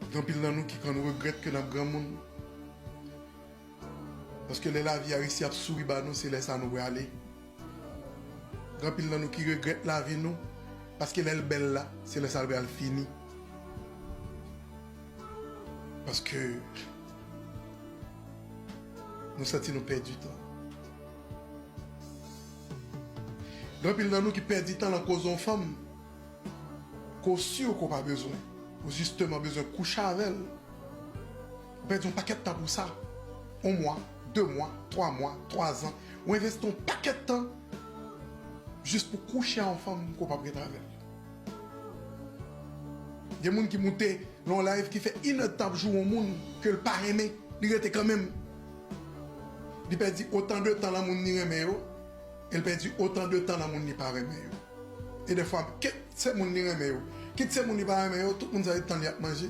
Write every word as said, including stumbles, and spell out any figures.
Gen anpil nan nou ki konn regrèt ke n ap granmoun. Paske lè lavi a resi ap souri ba nou, se lè sa nou prale. Gen anpil nan nou ki regrèt lavi nou, paske lè l bèl la, se lè sa l pral fini. Paske nou santi nou pèdi tan. Gen anpil nan nou ki pèdi tan nan koze yon fanm ke w si ke w pa bezwen. Ou jisteman bezwen kouche avè l. Ou pèdi yon pakèt tan pou sa. Yon mwa, de mwa, twa mwa, twa zan. Ou envesti yon pakèt tan jis pou kouche a yon fanm ke w p ap ret avè l. Gen moun ki moute nan yon live ki fè inèdtan ap joure yon moun ke l pa renmen, li rete kanmenm. Li pèdi otan de tan nan moun li renmen yo, e l pèdi otan de tan nan moun li pa renmen yo. E dèfwa, kit se moun li renmen yo, kit se moun li pa renmen yo, tout moun sa se tan li ap manje.